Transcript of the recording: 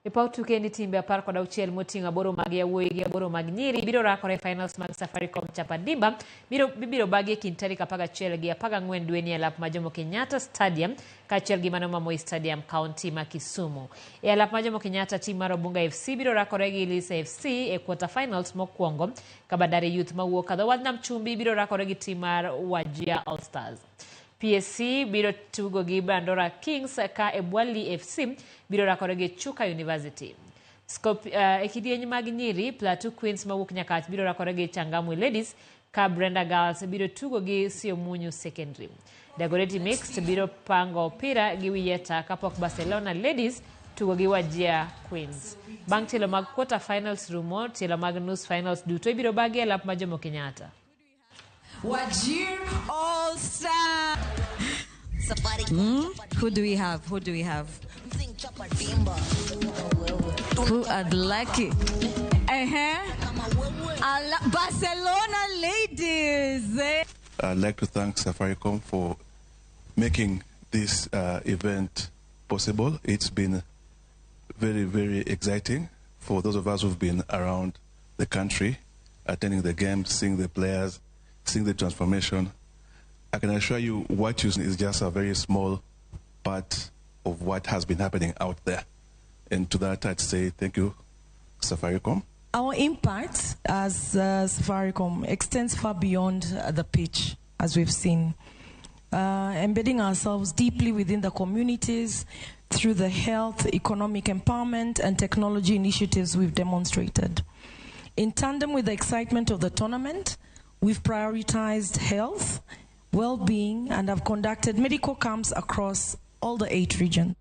E paw tuke ni timbe 16 moting'o 8 mag yawuoyi gi 8 mag nyiri biro rakore e finals mag Safaricom Chapa Dimba biro bagi e kind tarik 11 gi 14 dweni e alap ma Jomo Kenyatta Stadium kaachiel gi mano ma Moi Stadium, kaunti ma Kisumu. E alap ma Jomo Kenyatta, tim mar Obunga FC biro rakore gi Lisa FC e quarter finals mokwongo, ka Bandari Youth mawuok dho wadh Nam Chumbi biro rakore gi tim mar Wajir All Stars. PSC biro tugo gi Bandora Kings ka Ebwali FC biro rakore gi Chuka University. E kidieny mag nyiri, Plateau Queens mawuok Nyakach biro rakore gi Changamwe Ladies ka Brenda Girls biro tugo gi Siomunyu Secondary. Dagoretti Mixed biro pango opira gi Wiyeta kapok Barcelona Ladies tugo gi Wajir Queens. Bang' tielo mag quarter finals rumo, tielo mag nus finals duto ibiro bagi e lap ma Jomo Kenyatta. Wajir All Star. Who do we have? Who do we have? Who are the lucky? Barcelona ladies. I'd like to thank Safaricom for making this event possible. It's been very, very exciting for those of us who've been around the country, attending the games, seeing the players, seeing the transformation. I can assure you what you see is just a very small part of what has been happening out there. And to that, I'd say thank you, Safaricom. Our impact as Safaricom extends far beyond the pitch, as we've seen. Embedding ourselves deeply within the communities through the health, economic empowerment, and technology initiatives we've demonstrated. In tandem with the excitement of the tournament, we've prioritized health, well-being, and have conducted medical camps across all the 8 regions.